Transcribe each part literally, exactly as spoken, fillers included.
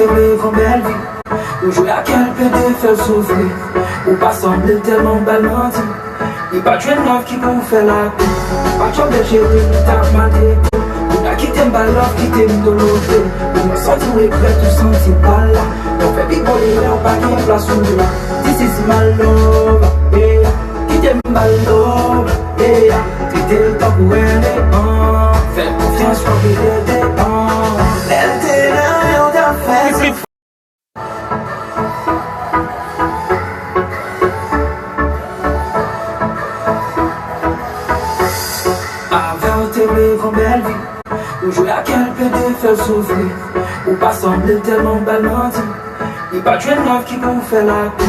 Te vle yon bèl vi. Ou jwe ak kè l, plede fè l soufri. Ou pa sanble l tèlman w ba l manti. Li pa t jwenn love ki pou fè lapè. Pa t yon bèl cheri, li t ap maltrete w. Ou ta kite m ba l love, kite m dolote w. Ou mwen santi w regrèt, ou santi w pa la. Lè w fè pi bò li lè w pa gen plas ou la. This is my love, yeah. Kite m ba l love, yeah. Trete l tankou rèn, ah. Fè l konfyans, fè l rete, ah. Lè l te la, yo ta fè sa. Avè w te vle yon bèl vi. Ou jwe ak kè l, plede fè l soufri. Ou pa sanble l tèlman w ba l manti. Li pa t jwenn love ki pou fè lapè.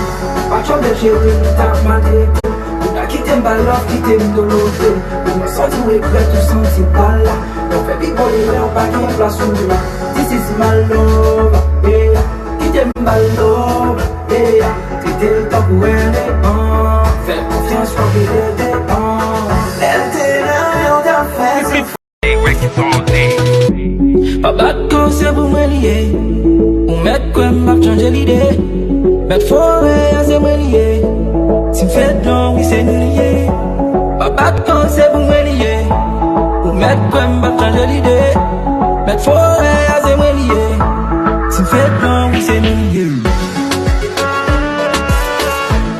Pa t yon bèl cheri, li t ap maltrete w. Ou ta kite m ba l love, kite m dolote w. Ou mwen santi w regrèt, ou santi w pa la. Lè w fè pi bò li lè w pa gen plas ou la. This is my love, yeah. Kite m ba l love, yeah. Trete l tankou rèn, ah. Fè l konfyans, fè l rete, ah. Lè l te la, yo ta fè sa. Pa bat kò, se pou mwen li ye. Ou mèt kwè m p ap chanje lide. Mèt forè a, se mwen li ye. Ti m fedon, wi, se nou li ye. Pa bat kò, se pou mwen li ye. Ou mèt kwè m p ap chanje lide. Mèt forè a, se mwen li ye. Ti m fedon, wi, se nou li ye.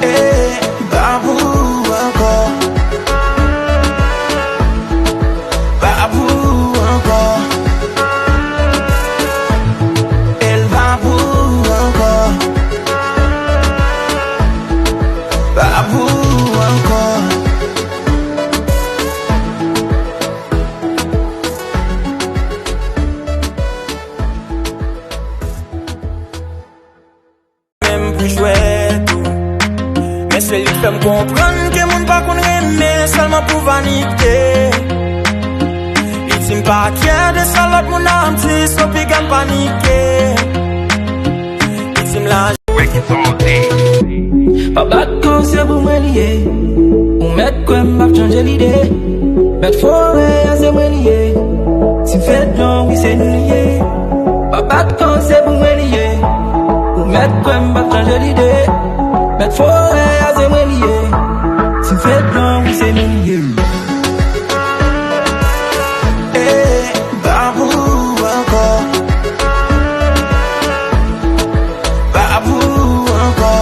Eh, pa pou ou ankò. Pa pou ou ankò. El pa pou ou ankò. Pa pou ou ankò. Menm pou jwèt ou. Men se li k fè m konprann ke moun pa konn renmen sèlman pou vanite. Li di m pa kyè de sa lòt moun ap di, so piga m panike. Li di m la. Pa bat kò, se pou mwen li ye. Ou mèt kwè m p ap chanje lide. Mèt forè a, se mwen li ye. Ti m fedon, wi, se nou li ye. Pa bat kò, se pou mwen li ye. Ou mèt kwè m p ap chanje lide. Mèt forè a, se mwen li ye. Ti m fedon, wi, se nou li ye. Eh, pa pou ou ankò. Pa pou ou ankò.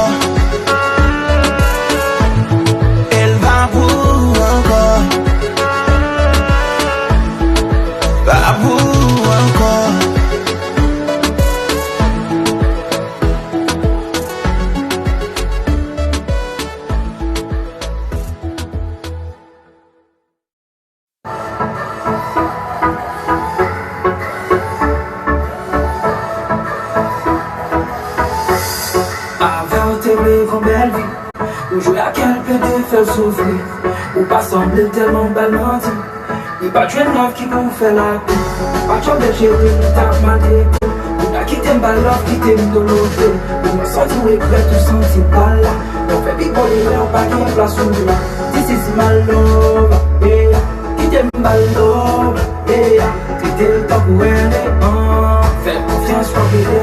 El pa pou ou ankò. Pa pou ou ankò. Avè w te vle yon bèl vi. Ou jwe ak kè l, plede fè l soufri. Ou pa sanble l tèlman w ba l manti. Li pa t jwenn love ki pou fè lapè. Pa t yon bèl cheri, li t ap maltrete w. Ou ta kite m ba l love, kite m dolote w. Ou mwen santi w regrèt, ou santi w pa la. Lè w fè pi bò li lè w pa gen plas ou la. This is my love, yeah. Kite m ba l love, yeah. Trete l tankou rèn, ah. Fè l konfyans, fè l rete,